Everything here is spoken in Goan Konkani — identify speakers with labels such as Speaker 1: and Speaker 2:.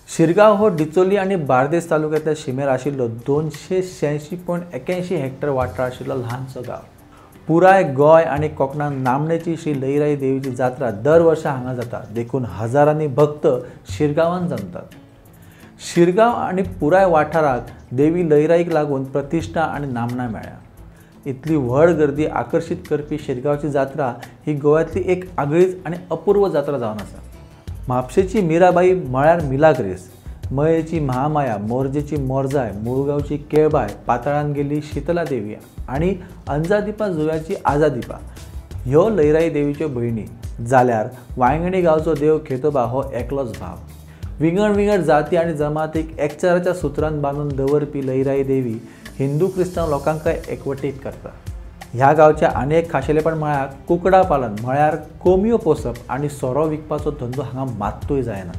Speaker 1: शिरगांव हो डिचोली आनी बार्देस तालुक्यांतल्या शिमेर आशिल्लो 286.81 हेक्टर वाठार आशिल्लो ल्हानसो गांव. पुराय गोंय आनी कोंकणांत नामनेची श्री लईराई देवीची जात्रा दर वर्सा हांगा जाता, देखून हजारांनी भक्त शिरगांवांत जमतात. शिरगांव आनी पुराय वाठाराक देवी लईराईक लागून प्रतिश्ठा आनी नामना मेळ्ळ्या. इतली व्हड गर्दी आकर्शीत करपी शिरगांवची जात्रा ही गोव्यांतली एक आगळीच आनी अपूर्व जात्रा जावन आसा. म्हापशेची मीराबाई म्हळ्यार मिलाग्रेस, मयेची महामाया, मोरजेची मोरजाय, मुळगांवची केळबाय, पाताळान गेल्ली शितला देवी आनी अंजादीपा जुव्याची आजादीपा ह्यो लईराई देवीच्यो भयणी, जाल्यार वांयगणी गांवचो देव खेतोबा हो एकलोच भाव. विंगड विंगड जाती आनी जमातीक एकचाराच्या सुत्रान बांदून दवरपी लईराई देवी हिंदू क्रिस्तांव लोकांकय एकवटीत करता. ह्या गांवचें आनी एक खाशेलेपण म्हळ्यार कुकडा पालन, म्हळ्यार कोंबयो पोसप आनी सोरो विकपाचो धंदो हांगा मात्तूय जायना.